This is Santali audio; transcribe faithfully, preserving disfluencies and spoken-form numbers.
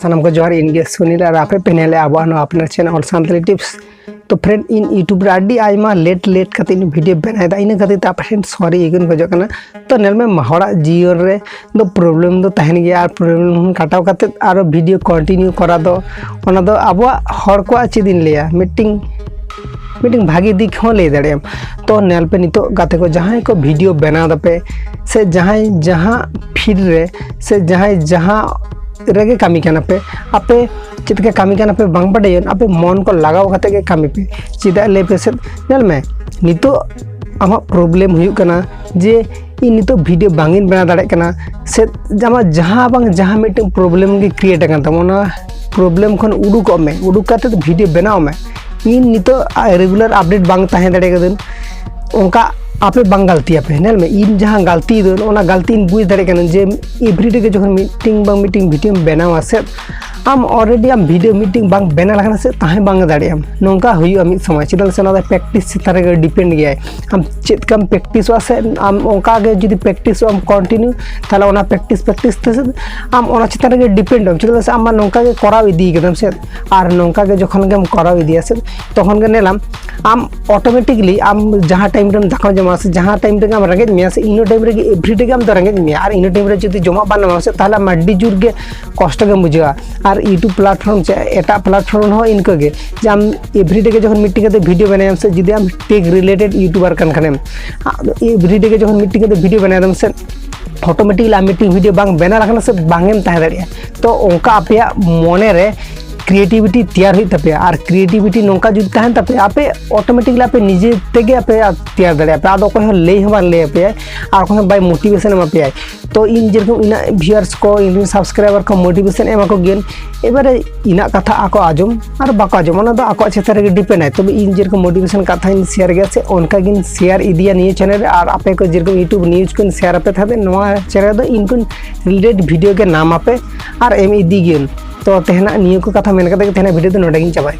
ᱥᱟᱱᱟᱢ ᱠᱚ ᱡᱚᱦᱟᱨ, ᱤᱧ ᱜᱮ ᱥᱩᱱᱤᱞ ᱟᱨ ᱟᱯᱮ ᱯᱮ ᱧᱮᱞᱮᱫᱼᱟ ᱟᱵᱚᱣᱟᱜ ᱱᱚᱣᱟ ᱟᱯᱱᱟᱨ ᱪᱮᱱᱮᱞ ᱚᱞ ᱥᱟᱱᱛᱟᱲᱤ ᱴᱤᱯᱥ᱾ ᱛᱚ ᱯᱷᱨᱮᱱᱰ, ᱤᱧ YouTube ᱨᱮ ᱟᱹᱰᱤ ᱟᱭᱢᱟ ᱞᱮᱴ ᱞᱮᱴ ᱠᱟᱛᱮ ᱤᱧ ᱵᱷᱤᱰᱤᱭᱳ ᱵᱮᱱᱟᱣᱮᱫᱟ, ᱤᱱᱟᱹ ᱠᱷᱟᱹᱛᱤᱨ ᱛᱮ ᱟᱯᱮ ᱴᱷᱮᱱ ᱥᱚᱨᱤ ᱤᱠᱟᱹᱧ ᱠᱷᱚᱡᱚᱜ ᱠᱟᱱᱟ᱾ ᱛᱚ ᱧᱮᱞ ᱢᱮ, ᱢᱟ ᱦᱚᱲᱟᱜ ᱡᱤᱭᱚᱱ ᱨᱮ ᱫᱚ ᱯᱨᱚᱵᱞᱮᱢ ᱫᱚ ᱛᱟᱦᱮᱱ ᱜᱮᱭᱟ, ᱟᱨ ᱯᱨᱚᱵᱞᱮᱢ ᱠᱷᱚᱱ ᱠᱟᱴᱟᱣ ᱠᱟᱛᱮ ᱟᱨᱚ ᱵᱷᱤᱰᱤᱭᱳ ᱠᱚᱱᱴᱤᱱᱤᱭᱩ ᱠᱚᱨᱟᱣ ᱫᱚ, ᱚᱱᱟ ᱫᱚ ᱟᱵᱚᱣᱟᱜ ᱦᱚᱲ ᱠᱚᱣᱟᱜ, ᱪᱮᱫ ᱤᱧ ᱞᱟᱹᱭᱟ, ᱢᱤᱫᱴᱤᱝ ᱢᱤᱫᱴᱤᱝ ᱵᱷᱟᱜᱮ ᱫᱤᱠ ᱦᱚᱸ ᱞᱟᱹᱭ ᱫᱟᱲᱮᱭᱟᱜᱼᱟᱢ᱾ ᱛᱚ ᱧᱮᱞ ᱯᱮ, ᱱᱤᱛᱚᱜ ᱜᱟᱛᱮ ᱠᱚ ᱡᱟᱦᱟᱸᱭ ᱠᱚ ᱵᱷᱤᱰᱤᱭᱳ ᱵᱮᱱᱟᱣ ᱫᱟᱯᱮ, ᱥᱮ ᱡᱟᱦᱟᱸᱭ ᱡᱟᱦᱟᱸ ᱯᱷᱤᱞᱰ ᱨᱮ, ᱥᱮ ᱡᱟᱦᱟᱸᱭ ᱡᱟᱦᱟᱸ ᱨᱮᱜᱮ ᱠᱟᱹᱢᱤ ᱠᱟᱱᱟ ᱯᱮ, ᱟᱯᱮ ᱪᱮᱫ ᱞᱮᱠᱟ ᱠᱟᱹᱢᱤ ᱠᱟᱱᱟ ᱯᱮ ᱵᱟᱝ ᱵᱟᱰᱟᱭᱚᱜ, ᱟᱯᱮ ᱢᱚᱱ ᱠᱚ ᱞᱟᱜᱟᱣ ᱠᱟᱛᱮ ᱜᱮ ᱠᱟᱹᱢᱤ ᱯᱮ᱾ ᱪᱮᱫᱟᱜ ᱞᱟᱹᱭ ᱯᱮ ᱥᱮ, ᱧᱮᱞ ᱢᱮ, ᱱᱤᱛᱚᱜ ᱟᱢᱟᱜ ᱯᱨᱚᱵᱞᱮᱢ ᱦᱩᱭᱩᱜ ᱠᱟᱱᱟ ᱡᱮ ᱤᱧ ᱱᱤᱛᱚᱜ ᱵᱷᱤᱰᱤᱭᱳ ᱵᱟᱝ ᱤᱧ ᱵᱮᱱᱟᱣ ᱫᱟᱲᱮᱭᱟᱜ ᱠᱟᱱᱟ, ᱥᱮ ᱟᱢᱟᱜ ᱡᱟᱦᱟᱸ ᱵᱟᱝ ᱡᱟᱦᱟᱸ ᱢᱤᱫᱴᱮᱱ ᱯᱨᱚᱵᱞᱮᱢ ᱜᱮ ᱠᱨᱤᱭᱮᱴ ᱟᱠᱟᱱ ᱛᱟᱢᱟ, ᱚᱱᱟ ᱯᱨᱚᱵᱞᱮᱢ ᱠᱷᱚᱱ ᱩᱰᱩᱠᱚᱜ ᱢᱮ, ᱩᱰᱩᱠ ᱠᱟᱛᱮ ᱵᱷᱤᱰᱤᱭᱳ ᱵᱮᱱᱟᱣ ᱢᱮ᱾ ᱤᱧ ᱱᱤᱛᱚᱜ ᱨᱮᱜᱩᱞᱟᱨ ᱟᱯᱰᱮᱴ ᱵᱟᱝ ᱛᱟᱦᱮᱸ ᱫᱟᱲᱮ ᱠᱟᱹᱫᱟᱹᱧ, ᱚᱱᱠᱟ ᱟᱯᱮ ᱵᱟᱝ ᱜᱟᱞᱛᱤᱭᱟᱯᱮ᱾ ᱧᱮᱞ ᱢᱮ, ᱤᱧ ᱡᱟᱦᱟᱸ ᱜᱟᱞᱛᱤ ᱫᱚ, ᱚᱱᱟ ᱜᱟᱞᱛᱤ ᱤᱧ ᱵᱩᱡᱽ ᱫᱟᱲᱮᱭᱟᱜ ᱠᱟᱱᱟ ᱡᱮ ᱮᱵᱷᱨᱤᱰᱮ ᱜᱮ ᱡᱚᱠᱷᱚᱱ ᱢᱤᱫᱴᱤᱝ ᱵᱟᱝ ᱢᱤᱫᱴᱤᱝ ᱵᱷᱤᱰᱤᱭᱳᱢ ᱵᱮᱱᱟᱣᱟ ᱥᱮ, ᱟᱢ ᱚᱞᱨᱮᱰᱤ ᱟᱢ ᱵᱷᱤᱰᱤᱭᱳ ᱢᱤᱫᱴᱤᱝ ᱵᱟᱝ ᱵᱮᱱᱟᱣ ᱞᱮᱠᱷᱟᱱ ᱥᱮ ᱛᱟᱦᱮᱸ ᱵᱟᱝ ᱫᱟᱲᱮᱭᱟᱜ ᱟᱢ᱾ ᱱᱚᱝᱠᱟ ᱦᱩᱭᱩᱜᱼᱟ ᱢᱤᱫ ᱥᱚᱢᱚᱭ, ᱪᱮᱫᱟᱜ ᱥᱮ ᱚᱱᱟ ᱫᱚ ᱯᱨᱮᱠᱴᱤᱥ ᱪᱮᱛᱟᱱ ᱨᱮᱜᱮ ᱰᱤᱯᱮᱱᱰ ᱜᱮᱭᱟᱭ᱾ ᱟᱢ ᱪᱮᱫ ᱞᱮᱠᱟᱢ ᱯᱨᱮᱠᱴᱤᱥᱚᱜᱼᱟ ᱥᱮ, ᱟᱢ ᱚᱱᱠᱟ ᱜᱮ ᱡᱩᱫᱤ ᱯᱨᱮᱠᱴᱤᱥᱚᱜ ᱟᱢ ᱠᱚᱱᱴᱤᱱᱤᱭᱩ, ᱛᱟᱦᱚᱞᱮ ᱚᱱᱟ ᱯᱨᱮᱠᱴᱤᱥ ᱯᱨᱮᱠᱴᱤᱥ ᱛᱮ ᱥᱮ ᱟᱢ ᱚᱱᱟ ᱪᱮᱛᱟᱱ ᱨᱮᱜᱮ ᱰᱤᱯᱮᱱᱰ ᱟᱢ᱾ ᱪᱮᱫᱟᱜ ᱥᱮ ᱟᱢ ᱢᱟ ᱱᱚᱝᱠᱟ ᱜᱮ ᱠᱚᱨᱟᱣ ᱤᱫᱤ ᱠᱟᱫᱟᱢ ᱥᱮ, ᱟᱨ ᱱᱚᱝᱠᱟ ᱜᱮ ᱡᱚᱠᱷᱚᱱ ᱜᱮᱢ ᱠᱚᱨᱟᱣ ᱤᱫᱤᱭᱟ ᱥᱮ, ᱛᱚᱠᱷᱚᱱ ᱜᱮ ᱧᱮᱞᱟᱢ ᱟᱢ ᱚᱴᱳᱢᱮᱴᱤᱠᱞᱤ ᱟᱢ ᱡᱟᱦᱟᱸ ᱴᱟᱭᱤᱢ ᱨᱮᱢ ᱫᱟᱠᱟᱢ ᱡᱚᱢᱟ ᱥᱮ ᱡᱟᱦᱟᱸ ᱴᱟᱭᱤᱢ ᱨᱮᱜᱮ ᱟᱢ ᱨᱮᱸᱜᱮᱡ ᱢᱮᱭᱟ ᱥᱮ, ᱤᱱᱟᱹ ᱴᱟᱭᱤᱢ ᱨᱮᱜᱮ ᱮᱵᱷᱨᱤᱰᱮ ᱜᱮ ᱟᱢ ᱫᱚ ᱨᱮᱸᱜᱮᱡ ᱢᱮᱭᱟ᱾ ᱟᱨ ᱤᱱᱟᱹ ᱴᱟᱭᱤᱢ ᱨᱮ ᱡᱩᱫᱤ ᱡᱚᱢᱟᱜ ᱵᱟᱢ ᱧᱟᱢᱟ ᱥᱮ, ᱛᱟᱦᱚᱞᱮ ᱟᱢ ᱟᱹᱰᱤ ᱡᱳᱨ ᱜᱮ ᱠᱚᱥᱴᱚ ᱜᱮᱢ ᱵᱩᱡᱷᱟᱹᱣᱟ᱾ ᱟᱨ YouTube ᱯᱞᱟᱴᱯᱷᱚᱨᱢ ᱥᱮ ᱮᱴᱟᱜ ᱯᱞᱟᱴᱯᱷᱚᱨᱢ ᱦᱚᱸ ᱤᱱᱠᱟᱹ ᱜᱮ, ᱡᱮ ᱟᱢ ᱮᱵᱷᱨᱤᱰᱮ ᱜᱮ ᱡᱚᱠᱷᱚᱱ ᱢᱤᱫᱴᱤᱝ ᱠᱟᱛᱮ ᱵᱷᱤᱰᱤᱭᱳ ᱵᱮᱱᱟᱣᱟᱢ ᱥᱮ, ᱡᱩᱫᱤ ᱟᱢ ᱴᱮᱠ ᱨᱤᱞᱮᱴᱮᱰ ᱤᱭᱩᱴᱩᱵᱟᱨ ᱠᱟᱱ ᱠᱷᱟᱱᱮᱢ, ᱮᱵᱷᱨᱤᱰᱮ ᱜᱮ ᱡᱚᱠᱷᱚᱱ ᱢᱤᱫᱴᱤᱝ ᱠᱟᱛᱮ ᱵᱷᱤᱰᱤᱭᱳ ᱵᱮᱱᱟᱣ ᱫᱟᱢ ᱥᱮ, ᱚᱴᱳᱢᱮᱴᱤᱠᱞᱤ ᱟᱢ ᱢᱤᱫᱴᱤᱝ ᱵᱷᱤᱰᱤᱭᱳ ᱵᱟᱝ ᱵᱮᱱᱟᱣ ᱞᱮᱠᱷᱟᱱ ᱥᱮ ᱵᱟᱝ ᱮᱢ ᱛᱟᱦᱮᱸ ᱫᱟᱲᱮᱭᱟᱜᱼᱟ᱾ ᱛᱚ ᱚᱱᱠᱟ ᱟᱯᱮᱭᱟᱜ ᱢᱚᱱᱮ ᱨᱮ ᱠᱨᱤᱭᱮᱴᱤᱵᱷᱤᱴᱤ ᱛᱮᱭᱟᱨ ᱦᱩᱭᱩᱜ ᱛᱟᱯᱮᱭᱟ, ᱟᱨ ᱠᱨᱤᱭᱮᱴᱤᱵᱷᱤᱴᱤ ᱱᱚᱝᱠᱟ ᱡᱩᱫᱤ ᱛᱟᱦᱮᱱ ᱛᱟᱯᱮᱭᱟ, ᱟᱯᱮ ᱚᱴᱳᱢᱮᱴᱤᱠᱞᱤ ᱟᱯᱮ ᱱᱤᱡᱮ ᱛᱮᱜᱮ ᱟᱯᱮ ᱛᱮᱭᱟᱨ ᱫᱟᱲᱮᱭᱟᱜᱼᱟ ᱯᱮ᱾ ᱟᱫᱚ ᱚᱠᱚᱭ ᱦᱚᱸ ᱞᱟᱹᱭ ᱦᱚᱸ ᱵᱟᱝ ᱞᱟᱹᱭ ᱟᱯᱮᱭᱟᱭ, ᱟᱨ ᱚᱠᱚᱭ ᱦᱚᱸ ᱵᱟᱭ ᱢᱳᱴᱤᱵᱷᱮᱥᱚᱱ ᱮᱢᱟ ᱯᱮᱭᱟᱭ᱾ ᱛᱚ ᱤᱧ ᱡᱮᱨᱚᱠᱚᱢ ᱤᱧᱟᱹᱜ ᱵᱷᱤᱭᱩᱣᱟᱨᱥ ᱠᱚ, ᱤᱧ ᱨᱮᱱ ᱥᱟᱵᱥᱠᱨᱟᱭᱵᱟᱨ ᱠᱚ ᱢᱳᱴᱤᱵᱷᱮᱥᱚᱱ ᱮᱢᱟ ᱠᱚ ᱜᱮᱭᱟᱹᱧ᱾ ᱮᱵᱟᱨᱮ ᱤᱧᱟᱹᱜ ᱠᱟᱛᱷᱟ ᱟᱠᱚ ᱟᱸᱡᱚᱢ ᱟᱨ ᱵᱟᱠᱚ ᱟᱸᱡᱚᱢ, ᱚᱱᱟ ᱫᱚ ᱟᱠᱚᱣᱟᱜ ᱪᱮᱛᱟᱱ ᱨᱮᱜᱮ ᱰᱤᱯᱮᱱᱰ ᱟᱭ᱾ ᱛᱚᱵᱮ ᱤᱧ ᱡᱮᱨᱚᱠᱚᱢ ᱢᱳᱴᱤᱵᱷᱮᱥᱚᱱ ᱠᱟᱛᱷᱟᱧ ᱥᱮᱭᱟᱨ ᱜᱮᱭᱟ ᱥᱮ, ᱚᱱᱠᱟ ᱜᱤᱧ ᱥᱮᱭᱟᱨ ᱤᱫᱤᱭᱟ ᱱᱤᱭᱟᱹ ᱪᱮᱱᱮᱞ ᱨᱮ᱾ ᱟᱨ ᱟᱯᱮ ᱠᱚ ᱡᱮᱨᱚᱠᱚᱢ YouTube ᱱᱤᱭᱩᱡᱽ ᱠᱚᱧ ᱥᱮᱭᱟᱨ ᱟᱯᱮ ᱛᱟᱦᱮᱸᱫ, ᱱᱚᱣᱟ ᱪᱮᱱᱮᱞ ᱨᱮᱫᱚ ᱤᱱᱠᱩᱧ ᱨᱤᱞᱮᱴᱮᱰ ᱵᱷᱤᱰᱤᱭᱳ ᱜᱮ ᱧᱟᱢ ᱟᱯᱮ ᱟᱨ ᱮᱢ ᱤᱫᱤ ᱜᱮᱭᱟᱹᱧ᱾ ᱛᱚ ᱛᱮᱦᱮᱧᱟᱜ ᱱᱤᱭᱟᱹ ᱠᱚ ᱠᱟᱛᱷᱟ ᱢᱮᱱ ᱠᱟᱛᱮ ᱜᱮ ᱛᱮᱦᱮᱧᱟᱜ ᱵᱷᱤᱰᱤᱭᱳ ᱫᱚ ᱱᱚᱰᱮ ᱜᱤᱧ ᱪᱟᱵᱟᱭᱟ᱾